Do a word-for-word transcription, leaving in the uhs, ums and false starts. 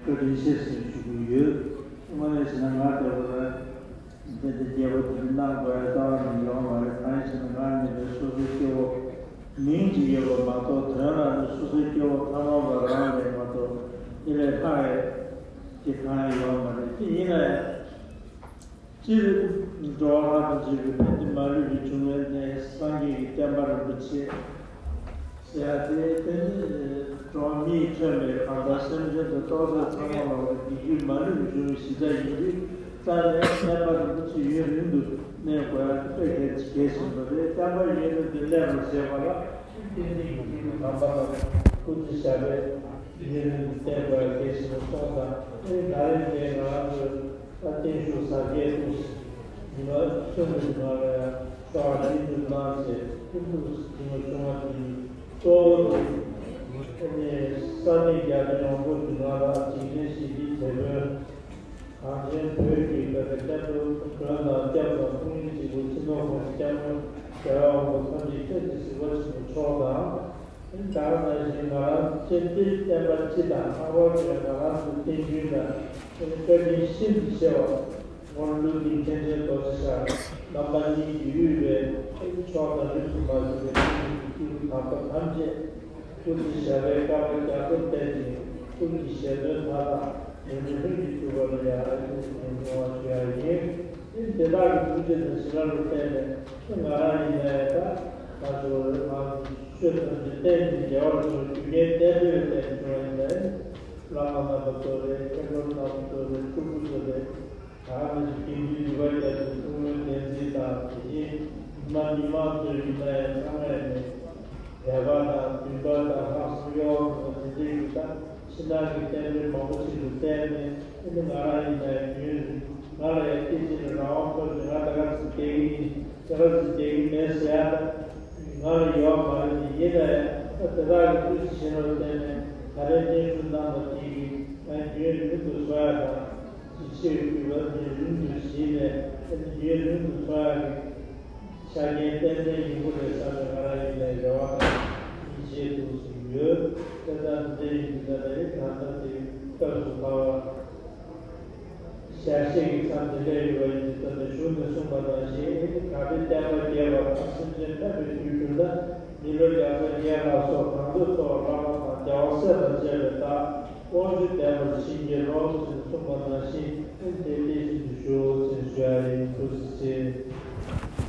བཀའ་དྲིན་ཆེ་ཟེར་ཞུ་གི་ཡོད། དངོས་གནས་བྱས་ན་ང་ལྟ་བུ་ལ་དེ་འདྲ་རྒྱས་པོ་དེ་འདྲ་གནང་དགོས་ཡ་རྩ་བ་ནས་ཡོང་མ་རེད། གང་ཡིན་ཟེར་ན་ང་ནི་རེ་སོ་སོའི་སྐྱེ་བོ་མིང་གཅིག་ཡོད་པ་མ་གཏོགས། དོན་ལ་ནི་སོ་སོའི་སྐྱེ་བོ་ཐ་མལ་པ་རང་རེད་མ་གཏོགས་དེ་ལས་ལྷག་ཡ་དེ་གང་ཡང་ཡོད་མ་རེད། དེ་ཡིན་ན་ཡང་། སྤྱིར་འགྲོ་བ་ལྷ་དང་བཅས་པའི་ཕན་བདེ་མ་ལུས་པའི་འབྱུང་བའི་གནས་སངས་རྒྱས་ཀྱི་བསྟན་པ་རིན་པོ་ཆེ་ཟེར་ཡ་དེ། དེ་ནི་འགྲོ་བ་མིས་ཐོས་པའི་གང་ལྟར་སེམས་ཅན་དུ་གཏོགས་ཚད་ཚང་མ་ལོག་པའི་སྡིག་སྒྲིབ་མ་ལུས་པའི་འབྱུང་བའི་གཞི་རྩ་ཡིན་དུས་རྩ་ནས་བསྟན་པ་རིན་པོ་ཆེ་ཡུན་རིང་དུ་གནས་དགོས་ཡ་དེ་དཔེ་གལ་ཆེ་གལ་ཆེན་པོ་རེད། བསྟན་པ་ཡུན་རིང་དུ་གནས་པར་བྱེད་པ་ལ་ཏིང་འཛིན་གྱི་ཐུགས་ཀྱི་དམ་པ་དང་སྐུ་ཚེ་ཞབས་པད་ཡུན་རིང་དུ་བརྟན་དགོས་ཡ་གལ་ཆེན་པོ་སོང་ཙང་། ཨེ་ད་རེས་དེ་ང་རང་ཚོའི་ད་བརྟན་བཞུགས་གཟབ་རྒྱས་ཐུགས་ཉི་མ་ཚུན་ཚོད་ཀྱི་ནང་ལ་ཡང་ཤོག་ཁག་ཅིག་ཏུ་གནང་བྱས། ཐུགས་ཐུགས་ཉི་མ་ཆུང་བ་དེ་གཙོ་བོ་དེ་ཨ་ནི་ས་གནས་རྒྱ་མི་མང་པོ་དེ་ང་ལ་འཇིག་རྟེན་ཞི་བདེའི་དེད་དཔོན་གངས་ཅན་བོད་ཀྱི་ད་ལྟ་སྐྱབས་འགྲོ་མགོན་དང་སྐྱབས་དང་དཔུང་གཉེན་གཅིག་པུ་སྤྱི་ནོར་༸གོང་ས་༸སྐྱབས་མགོན་རྒྱལ་བ་དབང་པོ་ཐམས་ཅད་མཁྱེན་ཅིང་གཟིགས་པ་ཆེན་པོ་མཆོག་དང་། ད་ག་ནང་བཞིན་ང་རང་ཚོ་སྤྱིར་བསྟན་པ་སྤྱི་དང་ལྷག་པར་དུ་ང་རང་ཚོའི་བསྟན་རྒྱུན་དང་བཀའ་དྲིན་ཤིན་ཏུ་ཆེ་བ་སྔོན་ལུགས་ཀྱི་མཁན་ཆེན་རྡོ་རྗེ་འཆང་རྣམ་པ་གཉིས་ཀྱིས་དབུས་པའི་མཆོག་དང་རིས་སུ་མ་ཆད་པའི་སྐྱེས་བུ་དམ་པ་ཐམས་ཅད་སྐུ་ཚེ་ཞབས་པད་བསྐལ་པ་བརྒྱ་ཐམ་བརྟན་ཅིང་། ཐུགས་ཀྱི་བཞེད་དོན་མཐའ་དག་ཉམས་ལེན་ལྷུན་གྱིས་གྲུབ་པ་ལ་ཡང་ཨ་ཏི་ཡིན་གསུང་བ་ཞུ་ཡ་ཡིན། དེ་དེ་དག་གི་ཐུགས་རྗེ་དང་བྱིན་རླབས་ལ་བརྟེན་ནས་ང་རང་ཡིན་ན་ཡང་ད་ང་ཚོ་ང་ཚོ་ཆོས་ཐམས་ཅད་རྟེན་ཅིང་འབྲེལ་བར་འབྱུང་རྒྱུ་རྐྱེན་རྟེན་འབྲེལ་བའི་རྟེན་བྱུང་བ་ཡིན་ན། བླ་མ་རྣམ་པ་ཚོ་རེད། མཁན་སློབ་རྣམ་པ་ཚོ་རེད། སྤྲུལ་སྐུ་ཚོ་རེད། ད་ནི་དགེ་འདུན་འདུས་པ་རྒྱ་མཚོའི་གསུང་བློའི་བསྟན་འཛིན་དང་། དེ་བཞིན་མི་མང་ཚོ་ཡིན་ན་ཡང་ཚང་མས་ནི་དད་པ་དང་འདུན་པ་དང་ལྷག་བསམ་གཡོ་བ་དང་དེ་འདྲའི་ཡུལ་དང་ཕྱི་ནང་གི་རྟེན་འབྲེལ་མང་པོ་ཞིག་ལ་བརྟེན་ནས། ཨ་ནི་ང་རང་ཡིན་ན་ཡང་ཡུན་རིང་ང་ལ་ཡང་སྐད་ཅིག་ལ་རང་དབང་ཐོབ་ཅིང་། ང་ད་ག་ཚོད་བསྡད་ཀྱི་ཡིན། ད་ག་ཚོད་བསྡད་ཀྱི་མེད་ཟེར་ཡ་ད་ང་ལ་ཡོད་མ་རེད། དེ་ཡིན་ན་ཡང་ད་དེ་དག་གི་ཐུགས་རྗེ་ཆེན་པོར་བརྟེན་ནས་ད་རེས་བརྟན་བཞུགས་གནང་བ་དེ་གིས་ང་ཡུན་རིང་དུ་འཚོ་ཡ་དང་། ཅིག་ཤེས་དགོས་པ་ནི་རིང་དུ་གཞིས་ནས་ཨ་ནི་ཡུན་རིང་དུ་འཚོ་ཡ་གི་ཆ་རྐྱེན་ཏན་ཏན་ཡིན་པོ་རེད་བསམ་པའི་ང་རང་ཡིན་ནའི་རེ་བ་དང་ཡིད་ཆེས་ཐུགས་སུ་ཡོད། དེ་ལྟར་འདི་འདྲ་ཡིན་དུས་ད་ལྟ་ཡིན་ད་ལྟ་དེ་སྐབས་སུ་བབ་པ་ཞལ་བཞེས་ཀྱི་མཚམས་དེ་སླེབས་ཡོད་པ་ཡིན་དུས། ད་ལྟ་གཞུང་ནས་གསུངས་པ་ནང་བཞིན་ག་རེ་བསྟན་པ་རྒྱས་པ་དང་སེམས་ཅན་ཕན་པའི་རྒྱུར་གྱུར་ན། མི་ལོ་བརྒྱ་རྩ་བརྒྱད་ལ་སོགས་གང་འདོད་འཚོ་བ་བླ་མ་དང་རྒྱལ་བ་སྲས་དང་བཅས་པའི་བདག་དབང་ཕྱུག་ལྡན་པར་བྱིན་གྱིས་རློབས་ཟེར་གསུངས་པ་ནང་བཞིན་དེ་དེ་བཞིན་དུ་ཞུའོ་ཟེར་ཞུ་ཡ་ཡིན། ཐུགས་རྗེ་ཆེ།